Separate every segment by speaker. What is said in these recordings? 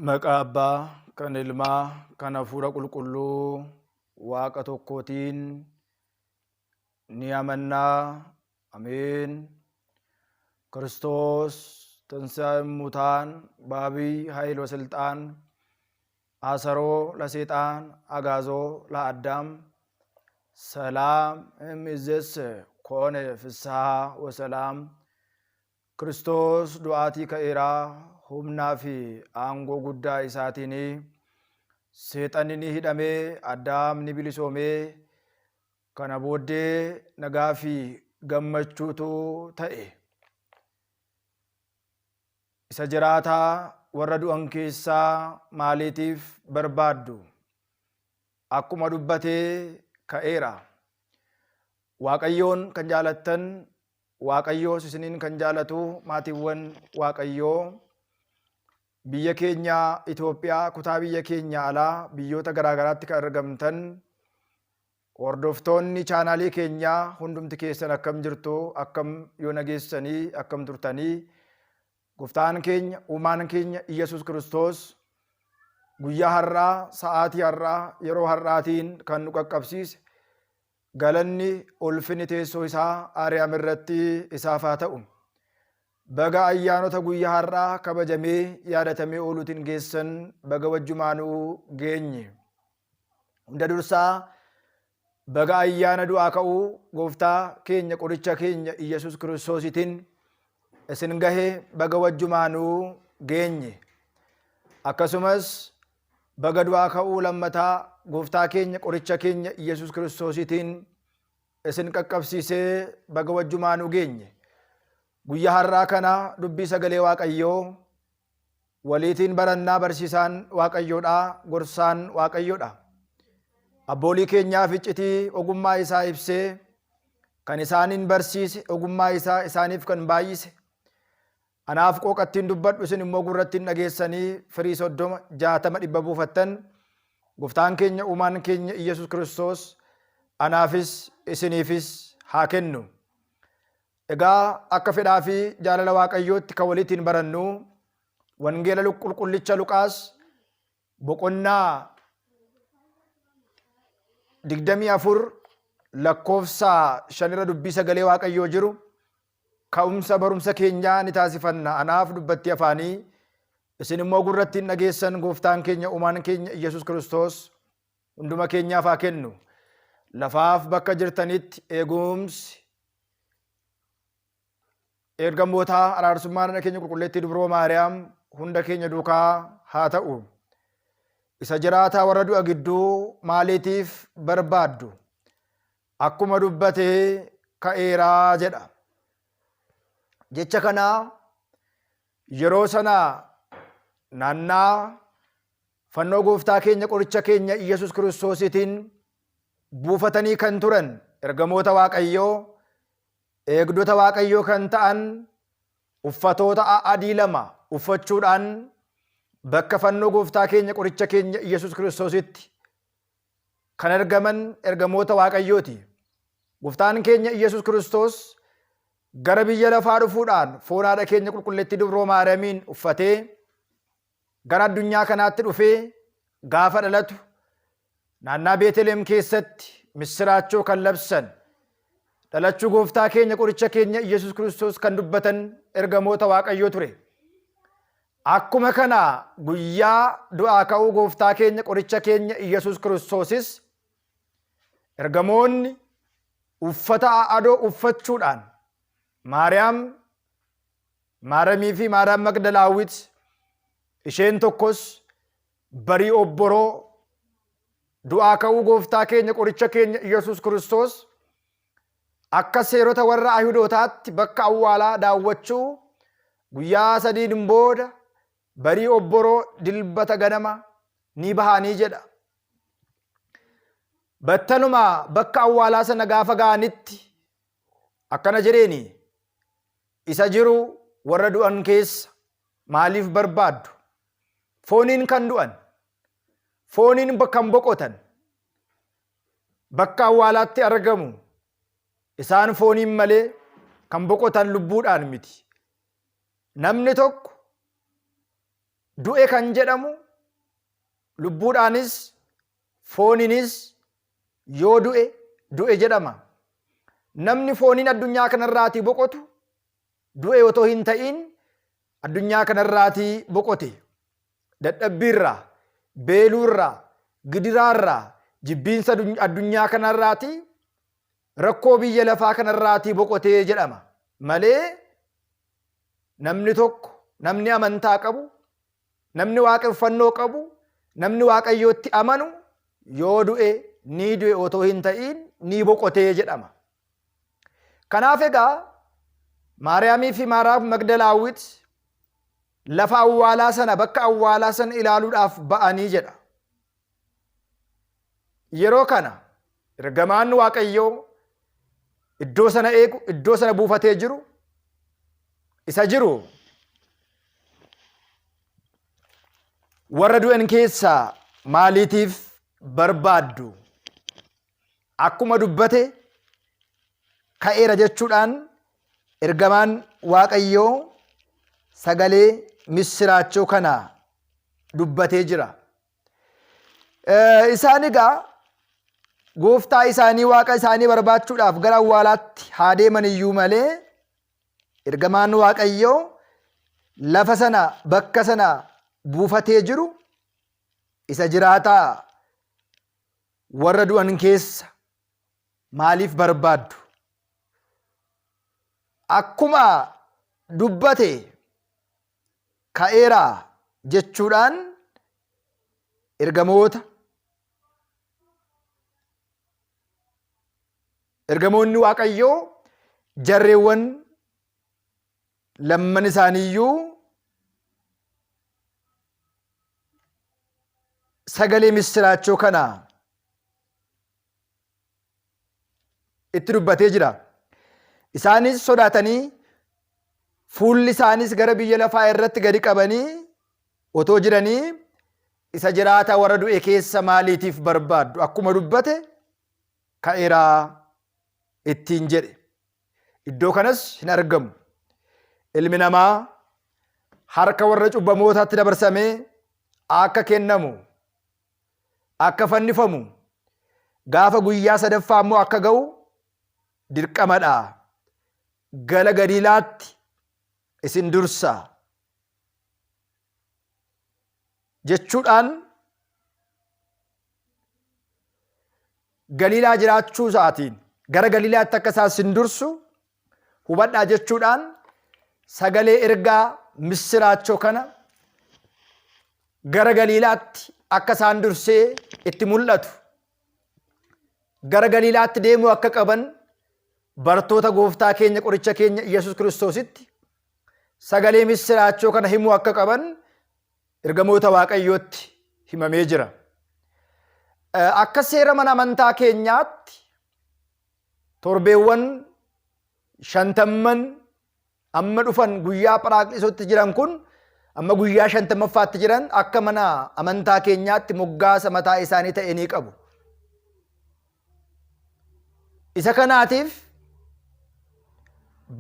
Speaker 1: Maqaa Abbaa kan Ilmaa kan Hafuura Qulqulluu Waaqa tokkootiin ni amannaa. Ameen. Kiristoos ትንሣኤ ሙታን በዐቢይ ኃይል ወሥልጣን አሰሮ ለሰይጣን አግዓዞ ለአዳም ሰላም እምይእዜሰ ኮነ ፍስሐ ወሰላም። Kiristoos du'aatii ka'eeraa humnaa fi aangoo guddaa isaatiin seexanni ni hidhamee, Addaam ni bilisoomee, kana booddee nagaa fi gammachuutu ta'e. Isa jiraataa warra du'an keessaa maaliitiif barbaaddu? Akkuma dubbatee ka'eera. Waaqayyoon kan jaalattan, Waaqayyoos isiniin kan jaalatu, maatiiwwan Waaqayyoo, biyya keenya Itoophiyaa, kutaa biyya keenya alaa biyyoota garaagaraatti kan argamtan, hordoftoonni chaanaalii keenyaa hundumti keessan akkam jirtu? Akkam yoo nageessanii? Akkam turtanii? Gooftaan keenya, uumaan keenya Iyyasuus Kiristoos guyyaa har'aa, sa'aatii har'aa, yeroo har'aatiin kan nu qaqqabsiise, galanni ulfinni teessoo isaa Aariyaam irratti isaaf haa ta'u. Baga ayyaanota guyyaa har'aa kabajamee yaadatamee ooluutiin geessan, baga wajjumaanuu geenye. Hunda dursaa baga ayyaana du'aa ka'uu gooftaa keenya, qoricha keenya Iyyasuus Kiristoositiin isin gahe, baga wajjumaanuu geenye. Akkasumas baga du'aa ka'uu lammataa gooftaa keenya, qoricha keenya Iyyasuus Kiristoositiin isin qaqqabsiisee, baga wajjumaanuu geenye. Guyyaa har'aa kana dubbii sagalee Waaqayyoo waliitiin barannaa. Barsiisaan Waaqayyoodha, gorsaan Waaqayyoodha. Abboolii keenyaaf iccitii ogummaa isaa ibsee kan isaaniin barsiise, ogummaa isaa isaaniif kan baay'ise, anaaf qooqattiin dubbadhu, isin immoo gurrattiin dhageessanii firii 30, 60, 100 buufattan, gooftaan keenya, uumaan keenya Iyyasuus Kiristoos anaafis isiniifis haa kennu. Egaa akka fedhaa fi jaalala Waaqayyootti kan waliitiin barannu Wangeela Qulqullicha Luqaas boqonnaa 24 lakkoofsa 5 irra dubbii sagalee Waaqayyoo jiru ka'umsa barumsa keenyaa ni taasifanna. Anaaf dubbattii afaanii, isin immoo gurrattiin dhageessan, gooftaan keenya, uumaan keenya Iyyasuus Kiristoos hunduma keenyaaf haa kennu. Lafaaf bakka jirtanitti eegumsi ergamootaa, araarsummaan haadha keenya Qulqulleettii Dubroo Maariyaam hunda keenya duukaa haa ta'u. Isa jiraataa warra du'a gidduu maaliitiif barbaaddu? Akkuma dubbatee ka'eeraa jedha. Jecha kana yeroo sana naannaa fannoo gooftaa keenya, qoricha keenya Iyyasuus Kiristoosiitiin buufatanii kan turan ergamoota Waaqayyoo, eegdota Waaqayyoo kan ta'an, uffatoota adii lama uffachuudhaan bakka fannoo gooftaa keenya, qoricha keenya Iyyasuus Kiristoositti kan argaman ergamoota Waaqayyooti. Gooftaan keenya Iyyasuus Kiristoos gara biyya lafaa dhufuudhaan foon haadha keenya Qulqulleettii Dubroo Maariyaamiin uffatee gara addunyaa kanaatti dhufee gaafa dhalatu, naannaa Beeteleem keessatti missiraachoo kan labsan, dhalachuu gooftaa keenya, qoricha keenya Iyyasuus Kiristoos kan dubbatan ergamoota Waaqayyoo ture. Akkuma kana guyyaa du'aa ka'uu gooftaa keenya, qoricha keenya Iyyasuus Kiristoosis ergamoonni uffata adoo uffachuudhaan Maariyaam, Maaramii fi Maariyaam Magdalaawwit isheen tokkos barii obboroo du'aa ka'uu gooftaa keenya, qoricha keenya Iyyasuus Kiristoos akka seerota warra Ayihudootaatti bakka awwaalaa daawwachuu guyyaa sadiin booda barii obboroo Dilbata ganama ni bahanii jedha. Battaluma bakka awwaalaa sana gaafa ga'anitti akkana jedheeni: "Isa jiru warra du'an keessa maaliif barbaaddu? Fooniin kan du'an, fooniin kan boqotan bakka awwaalaatti argamu. Isaan fooniin malee kan boqotan lubbuudhaan miti. Namni tokko Du'e kan jedhamu lubbuudhaanis fooniinis yoo du'e du'e jedhama. Namni fooniin addunyaa kanarraatii boqotu du'e otoo hin ta'iin addunyaa kanarraatii boqote. Dadhabbiirraa, beeluurraa, gidiraarraa, jibbiinsa addunyaa kanarraatii rakkoo biyya lafaa kanarraatii boqotee jedhama malee namni tokko namni amantaa qabu namni waaqeffannoo qabu namni waaqayyootti amanu yoo du'e ni du'e otoo hin ta'iin ni boqotee jedhama. Kanaaf egaa Maariyaamii fi Maaraaf Magdalaawwit lafa awwaalaa sana bakka awwaalaa sana ilaaluudhaaf ba'anii jedha. Yeroo kana ergamaan Waaqayyoo iddoo sana eegu, iddoo sana buufatee jiru, isa jiru warra du'an keessaa maaliitiif barbaaddu? Akkuma dubbate ka'eera jechuudhaan ergamaan Waaqayyoo sagalee missiraachoo kana dubbatee jira. Isaan egaa gooftaa isaanii waaqa isaanii barbaachuudhaaf gara awwaalaatti haa deeman iyyuu malee ergamaan Waaqayyoo lafa sana bakka sana buufatee jiru isa jiraataa warra du'an keessa maaliif barbaaddu? Akkuma dubbate ka'eera jechuudhaan ergamoota ergamoonni Waaqayyoo jarreewwan lamman isaaniiyyuu sagalee missiraachoo kana itti dubbatee jira. Isaanis sodaatanii fuulli isaanis gara biyya lafaa irratti gadi qabanii otoo jiranii isa jiraataa warra du'e keessa maaliitiif barbaaddu akkuma dubbate ka'eeraa ittiin jedhe. Iddoo kanas hin argamu. Ilmi namaa harka warra cubbamootaatti dabarsamee akka kennamu, akka fannifamu, gaafa guyyaa sadaffaa immoo akka ga'u dirqamadha. Gala Galiilaatti isin dursa jechuudhaan Galiilaa jiraachuu isaatiin gara Galiilaatti akka isaan sin dursu hubadhaa jechuudhaan sagalee ergaa missiraachoo kana gara Galiilaatti akka isaan dursee itti mul'atu gara Galiilaatti deemuu akka qaban bartoota gooftaa keenya qoricha keenya Yesuus Kiristoositti sagalee missiraachoo kana himuu akka qaban ergamoota Waaqayyootti himamee jira. Akka seera mana amantaa keenyaatti torbeewwan shantamman amma dhufan guyyaa pharaaqlisootti jiran kun amma guyyaa shantamaffaatti jiran akka mana amantaa keenyaatti moggaasa mataa isaanii ta'e ni qabu. Isa kanaatiif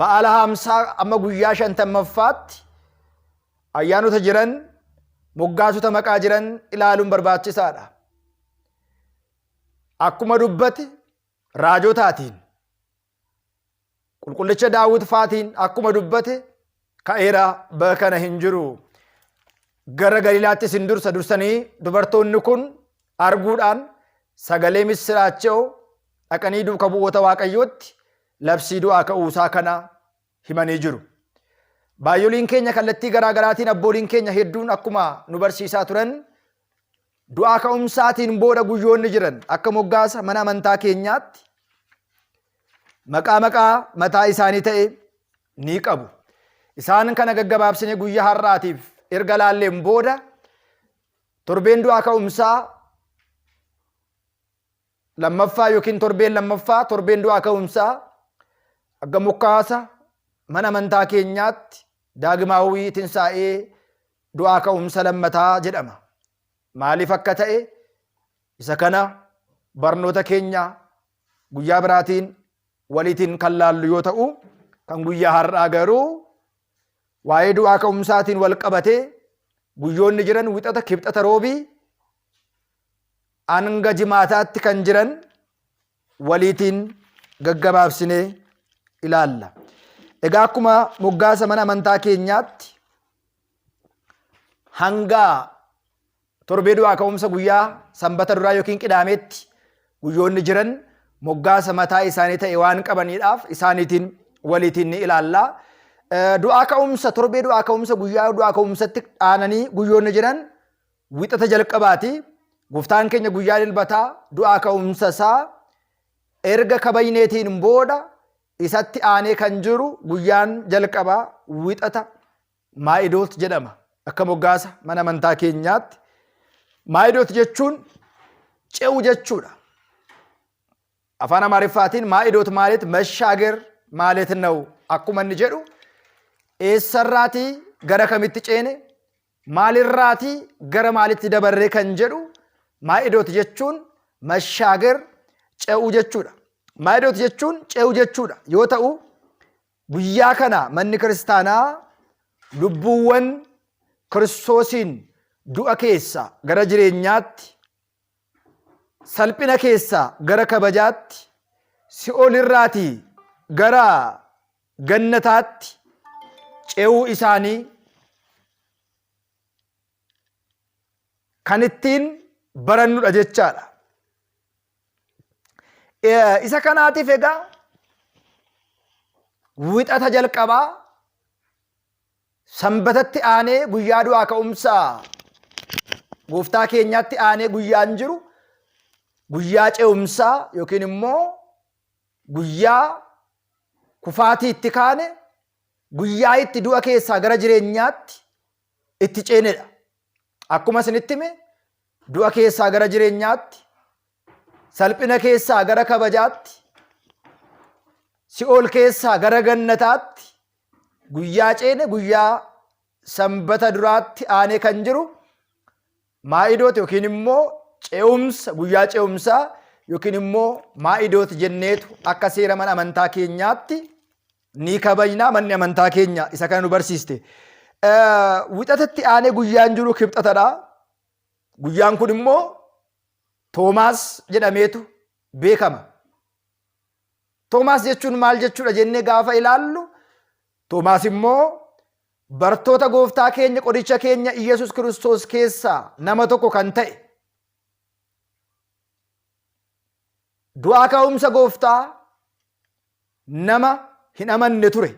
Speaker 1: ba'aala haamsaa amma guyyaa shantamaffaatti ayyaanota jiran moggaasota maqaa jiran ilaaluun barbaachisaadha. Akkuma dubbate raajotaatiin qulqullicha Daawit faatiin akkuma dubbate ka'eera bakka kana hin jiru. Gara Galiilaatti isin dursa dursanii dubartoonni kun arguudhaan sagalee missiraachoo dhaqanii duuka bu'oota Waaqayyootti labsii du'aa ka'uusaa kana himanii jiru. Baay'oliin keenya kallattii garaa garaatiin abbooliin keenya hedduun akkuma nu barsiisaa turan du'aa ka'umsaatiin booda guyyoonni jiran akka moggaasa mana amantaa keenyaatti maqaa maqaa mataa isaanii ta'e ni qabu. Isaan kana gaggabaabsinee guyyaa har'aatiif erga laalleen booda torbeen du'aa ka'umsaa lammaffaa yookiin torbeen lammaffaa torbeen du'aa ka'umsaa akka moggaasa mana amantaa keenyaatti daagimaawwii tinsaa'ee du'aa ka'umsa lammataa jedhama. Maaliif akka ta'e isa kana barnoota keenya guyyaa biraatiin waliitiin kan laallu yoo ta'u kan guyyaa har'aa garuu waa'ee du'aa ka'umsaatiin wal qabatee guyyoonni jiran Wixata, Kibxata, Roobii hanga Jimaataatti kan jiran waliitiin gaggabaabsinee ilaalla. Egaa akkuma moggaasa mana amantaa keenyaatti hanga torbee du'aa ka'umsa guyyaa sanbata duraa yookiin qidaameetti guyyoonni jiran moggaasa mataa isaanii ta'e waan qabaniidhaaf isaaniitiin waliitiin ni ilaalla. Du'aa ka'umsa torbee du'aa ka'umsa guyyaa du'aa ka'umsatti aananii guyyoonni jiran wixata jalqabaati. Gooftaan keenya guyyaa dilbataa du'aa ka'umsa isaa erga kabajneetiin booda isatti aanee kan jiru guyyaan jalqabaa wixata Maa'idoot jedhama. Akka moggaasa mana amantaa keenyaatti Maa'idoot jechuun ce'u jechuudha. Afaan Amaariffaatiin Maa'idoot maalet mashaager maalet na'u akkuma inni jedhu eessarraatii gara kamitti ceene maalirraatii gara maalitti dabarree kan jedhu Maa'idoot jechuun mashaager ce'u jechuudha. Maa'idoot jechuun ce'u jechuudha yoo ta'u Guyyaa kana manni kiristaanaa lubbuuwwan Kiristoosiin du'a keessaa gara jireenyaatti, salphina keessaa gara kabajaatti, si'ool irraatii gara gannataatti ce'uu isaanii kan ittiin barannudha jechaadha. Isa kanaatiif egaa wixata jalqabaa sanbatatti aanee guyyaa du'aa ka'umsaa gooftaa keenyaatti aanee guyyaan jiru guyyaa ce'umsaa yookiin immoo guyyaa kufaatii itti kaane guyyaa itti du'a keessaa gara jireenyaatti itti ceenedha. Akkuma isinitti hime du'a keessaa gara jireenyaatti, salphina keessaa gara kabajaatti, si'ool keessaa gara gannataatti guyyaa ceene guyyaa sanbata duraatti aanee kan jiru maa'idoot yookiin immoo ce'umsa guyyaa ce'umsaa yookiin immoo maa'idoot jenneetu akka seera mana amantaa keenyaatti ni kabajnaa manni amantaa keenya isa kana nu barsiiste. Wixatatti aanee guyyaan jiru kibxatadha. Guyyaan kun immoo Toomaas jedhameetu beekama. Toomaas jechuun maal jechuudha jennee gaafa ilaallu Toomaas immoo bartoota gooftaa keenya qoricha keenya Iyyasuus Kiristoos keessaa nama tokko kan ta'e du'aa ka'umsa gooftaa nama hin amanne ture.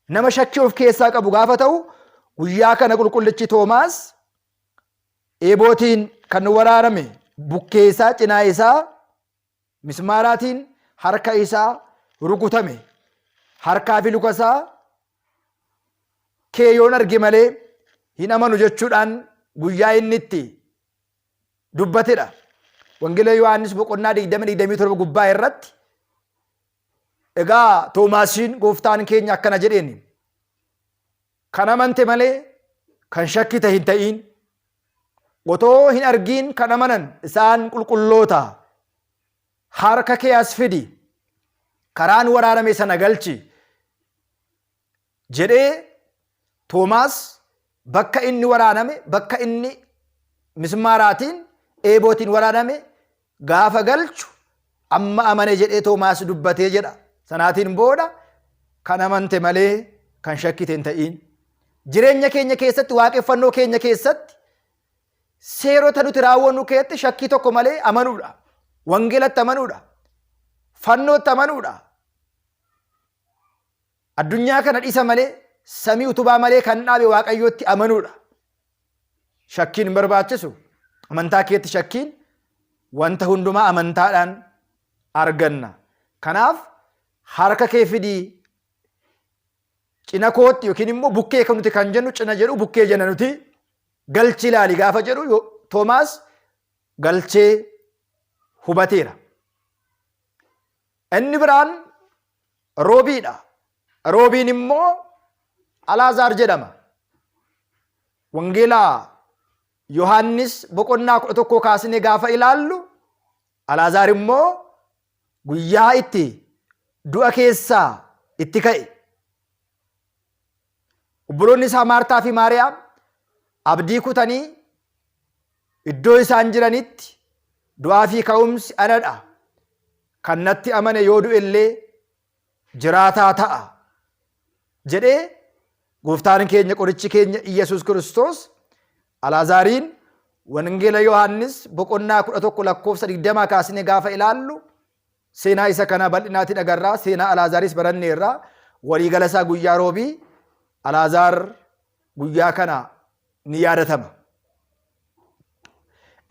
Speaker 1: Nama shakkii of keessaa qabu gaafa ta'u guyyaa kana qulqullichi Toomaas eebootiin kan waraaname bukkee isaa cinaa isaa mismaaraatiin harka isaa rukutame. Harkaa fi luka isaa kee yoon arge malee hin amanu jechuudhaan guyyaa inni itti dubbatedha. Wangeela Yohaannis boqonnaa 20-27 gubbaa irratti egaa Toomaasiin gooftaan keenya akkana jedheen kan amante malee kan shakkite hin ta'iin otoo hin argiin kan amanan isaan qulqulloota harka kee as fidi karaan waraaname sana galchi jedhee Toomaas bakka inni waraaname bakka inni mismaaraatiin eebootiin waraaname gaafa galchu amma amane jedhee Toomaas dubbatee jedha. Sanaatiin booda kan amante malee kan shakkite hin ta'iin. Jireenya keenya keessatti waaqeffannoo keenya keessatti seerota nuti raawwannu keessatti shakkii tokko malee amanuudha. Wangeelatti amanuudha. Fannootti amanuudha. Addunyaa kana dhisa malee samii utubaa malee kan dhaabe Waaqayyootti amanuudha. Shakkiin hin barbaachisu. Amantaa keetti shakkiin wanta hundumaa amantaadhaan arganna. Kanaaf harka kee fidii cina kootti yookiin immoo bukkee kan nuti kan jennu cina jedhu bukkee jenna nuti galchi ilaali gaafa jedhu Toomaas galchee hubateera. Inni biraan Roobiidha. Roobiin immoo Alaazaar jedhama. Wangeela Yohaannis boqonnaa 11 kaasnee gaafa ilaallu Alaazaar immoo guyyaa itti du'a keessaa itti ka'e. Obboloonni isaa Maartaa fi Maariyaam Abdii kutanii iddoo isaan jiranitti du'aa fi ka'umsi anadha. Kan natti amane yoo du'e illee jiraataa ta'a jedhee gooftaan keenya qorichi keenya Iyyasuus Kiristoos Alaazaariin Wangeela Yohaannis boqonnaa 11 lakkoofsa 20 kaasnee gaafa ilaallu seenaa isa kana bal'inaatiin agarraa. Seenaa Alaazaaris baranneerra. Waliigala isaa guyyaa roobii Alaazaar guyyaa kana ni yaadatama.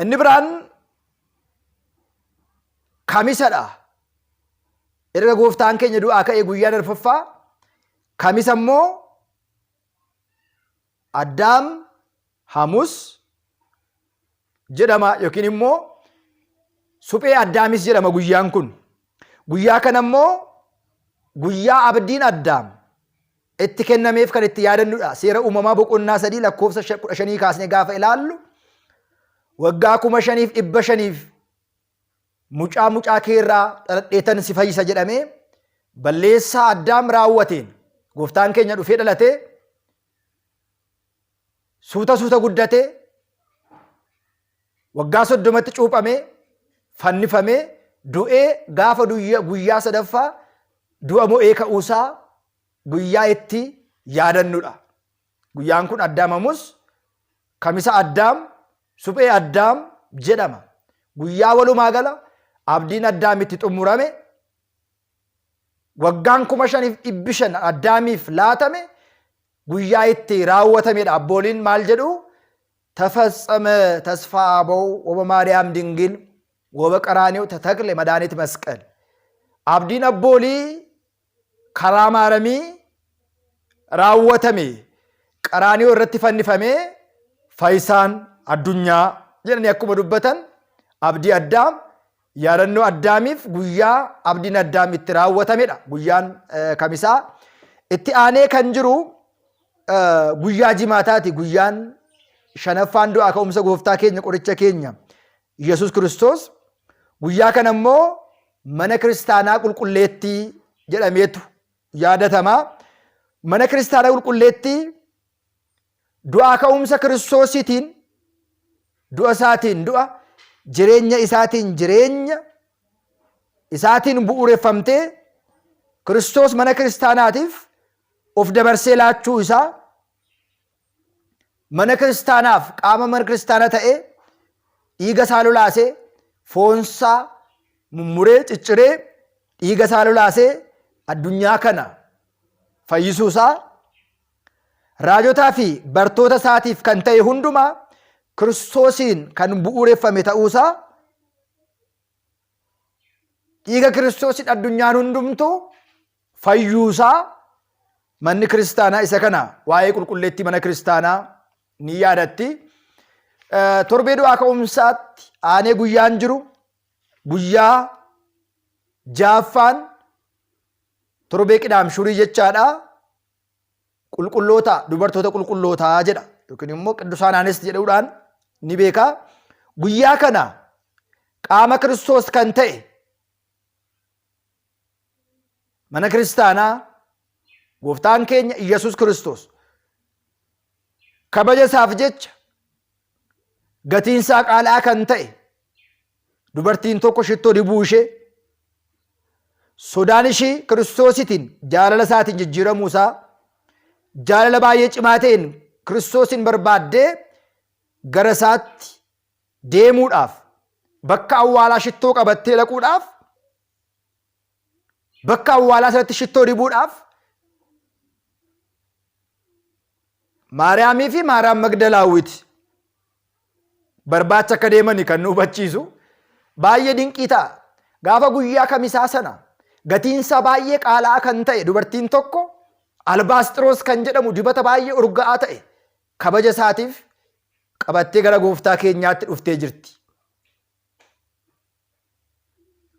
Speaker 1: Inni biraan kamisadha. Erga gooftaan keenya du'aa ka'ee guyyaa arfaffaa kamisa immoo Addaam Hamus jedhama yookiin immoo suphee Addaamis jedhama guyyaan kun. Guyyaa kana immoo guyyaa abdiin Addaam itti kennameef kan itti yaadannudha. Seera uumamaa boqonnaa 3 lakkoofsa 15 kaasnee gaafa ilaallu waggaa 5500 mucaa mucaa kee irraa dhaladheetan si fayyisa jedhamee balleessaa Addaam raawwateen gooftaan keenya dhufee dhalatee suuta suuta guddatee waggaa 30tti cuuphamee fannifamee du'ee gaafa guyyaa sadaffaa du'a mo'ee ka'uusaa guyyaa itti yaadannudha. Guyyaan kun Addaam Hamus, Kamisa Addaam, Suphee Addaam jedhama. Guyyaa walumaa gala abdiin Addaam itti xumurame waggaan 5500 Addaamiif laatame guyyaa itti raawwatamedha. Abbooliin maal jedhu? ተፈጸመ ተስፋ አበው ወበማርያም ድንግል ወበቀራንዮ ተተክለ መድኃኒት መስቀል abdiin abboolii karaa maaramii raawwatame qaraaniyoo irratti fannifamee fayyisaan addunyaa jedhanii akkuma dubbatan abdii addaam yaadannoo addaamiif guyyaa abdiin addaam itti raawwatamedha guyyaan kamisaa. Itti aanee kan jiru guyyaa jimaataati guyyaan shanaffaan du'aa ka'umsa gooftaa keenya qoricha keenya Yesuus Kiristoos. Guyyaa kana immoo mana kiristaanaa qulqulleettii jedhameetu yaadatama. Mana kiristaanaa qulqulleettii du'aa ka'umsa Kiristoosiitiin du'a isaatiin du'a jireenya isaatiin jireenya isaatiin bu'uureffamtee Kiristoos mana kiristaanaatiif of dabarsee laachuu isaa mana kiristaanaaf qaama mana kiristaana ta'ee dhiiga isaa lolaasee foonsaa mummuree cicciree dhiiga isaa lolaasee addunyaa kana fayyisuu isaa raajotaa fi bartoota isaatiif kan ta'e hundumaa Kiristoosiin kan bu'uureffame ta'uusaa dhiiga Kiristoosiin addunyaan hundumtuu fayyuusaa manni kiristaanaa isa kana waa'ee qulqulleettii mana kiristaanaa ni yaadatti. Torbee du'aa ka'umsaatti aanee guyyaan jiru guyyaa jaaffaan torbee qidaam shurii jechaadha. Qulqulloota dubartoota qulqullootaa jedha yookiin immoo qiddusaanaanis jedhuudhaan ni beeka. Guyyaa kana qaama Kiristoos kan ta'e mana kiristaanaa gooftaan keenya Iyyasuus Kiristoos kabaja isaaf jecha gatiin isaa qaala'aa kan ta'e dubartiin tokko shittoo dibuu ishee sodaan ishii Kiristoositiin jaalala isaatiin jijjiiramuu isaa jaalala baay'ee cimaa ta'een Kiristoosin barbaaddee gara isaatti deemuudhaaf bakka awwaalaa shittoo qabattee dhaquudhaaf bakka awwaalaa sanatti shittoo dibuudhaaf Maariyaamii fi Maariyaam Magdalaawwiti barbaacha akka deemani kan nu hubachiisu baay'ee dinqii ta'a. Gaafa guyyaa kamisaa sana gatiinsaa baay'ee qaala'aa kan ta'e dubartiin tokko albaasxiroos kan jedhamu dibata baay'ee urgaa'aa ta'e kabaja isaatiif qabattee gara gooftaa keenyaatti dhuftee jirti.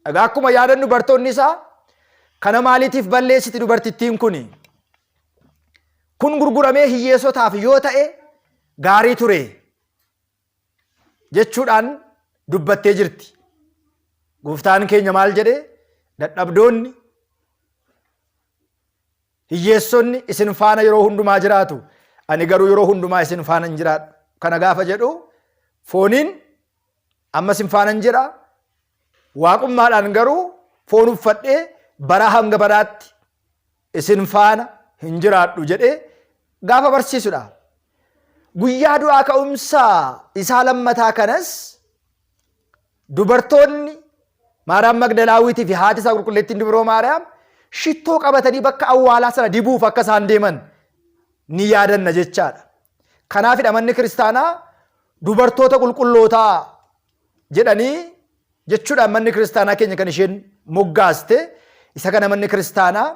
Speaker 1: Egaa akkuma yaadannu bartoonni isaa kana maaliitiif balleessiti dubartittiin kuni? Kun gurguramee hiyyeessotaaf yoo ta'e gaarii ture jechuudhaan dubbattee jirti. Gooftaan keenya maal jedhe? Dadhabdoonni hiyyeessonni isin faana yeroo hundumaa jiraatu. Ani garuu yeroo hundumaa isin faana hin jiraadhu. Kana gaafa jedhu fooniin amma isin faanan jira. Waaqummaadhaan garuu foon uffadhee baraa hanga baraatti isin faana hin jiraadhu jedhee gaafa barsiisudha. Guyyaa du'aa ka'umsa isaa lammataa kanas dubartoonni Maariyaam Magdalaawiitii fi haati isaa qulqulleettiin Dubroo Maariyaam shittoo qabatanii bakka awwaalaa sana dibuuf akka isaan deeman ni yaadanna jechaadha. Kanaafidha manni kiristaanaa dubartoota qulqullootaa jedhanii jechuudhaan manni kiristaanaa keenya kan isheen moggaaste isa kana manni kiristaanaa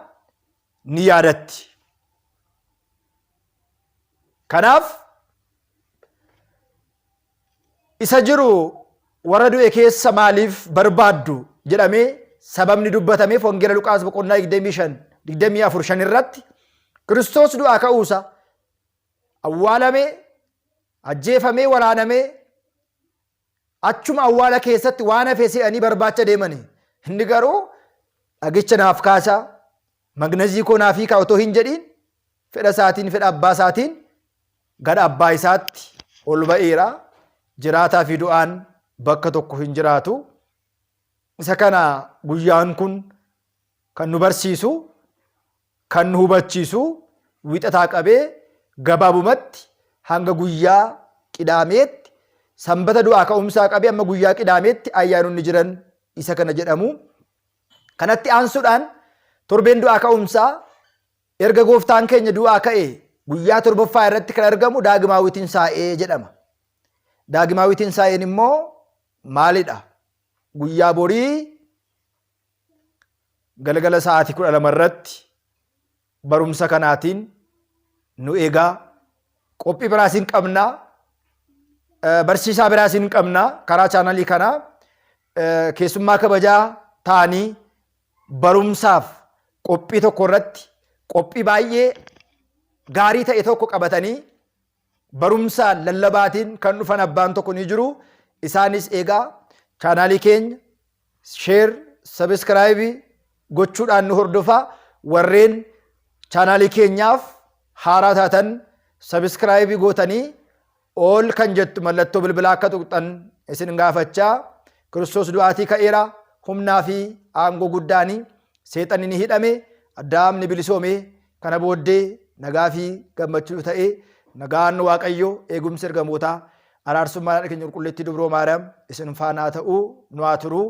Speaker 1: ni yaadatti. Kanaaf isa jiru warra du'e keessa maaliif barbaaddu jedhamee sababni dubbatameef Wangeela Luqaas boqonnaa 25 24 5 irratti Kiristoos du'aa ka'uusa awwaalamee ajjeefamee waraanamee achuma awwaala keessatti waan hafe se'anii barbaacha deemani. Inni garuu dhagicha naaf kaasaa, magnazii koo naaf hiikaa otoo hin jedhiin fedha isaatiin fedha abbaa isaatiin gara abbaa isaatti ol ba'eera. Jiraataa fi du'aan bakka tokko hin jiraatu. Isa kana guyyaan kun kan nu barsiisu, kan nu hubachiisu Wixataa qabee gabaabumatti hanga guyyaa Qidaameetti, Sanbata du'aa ka'umsaa qabee amma guyyaa Qidaameetti ayyaanonni jiran isa kana jedhamu. Kanatti aansuudhaan torbeen du'aa ka'umsaa erga gooftaan keenya du'aa ka'e guyyaa torbaffaa irratti kan argamu Daagimaawwi Tinsaa'ee jedhama. Daagimaawwi Tinsaa'een immoo maalidha? Guyyaa borii galgala sa'aatii 12 irratti barumsa kanaatiin nu eegaa. Qophii biraas hin qabna. Barsiisaa biraas hin qabna. Karaa chaanalii kanaa keessummaa kabajaa ta'anii barumsaaf qophii tokko irratti qophii baay'ee gaarii ta'e tokko qabatanii barumsaan lallabaatiin kan dhufan abbaan tokko ni jiru. Isaanis eegaa chaanaalii keenya sheer, sabiskiraayibii gochuudhaan nu hordofaa. Warreen chaanaalii keenyaaf haaraa taatan sabiskiraayibii gootanii ol kan jettu mallattoo bilbilaa akka tuqxan isin gaafachaa Kiristoos du'aatii ka'eera humnaa fi aangoo guddaanii seexanni ni hidhame addaam ni bilisoome kana booddee nagaa fi gammachuu ta'e nagaan Waaqayyo eegumsi ergamootaa araarsummaan haadha keenya qulqulleettii dubroo Maariyaam isin faana haa ta'u nu haa turu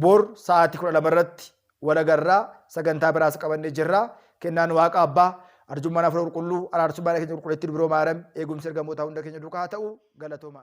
Speaker 1: bor sa'aatii 12 irratti wal agarraa sagantaa biraas qabannee jirra kennaan Waaqa Abbaa arjummaan Hafuura Qulqulluu araarsummaan haadha keenya qulqulleettii dubroo Maariyaam eegumsi ergamootaa hunda keenya duukaa haa ta'u galatooma.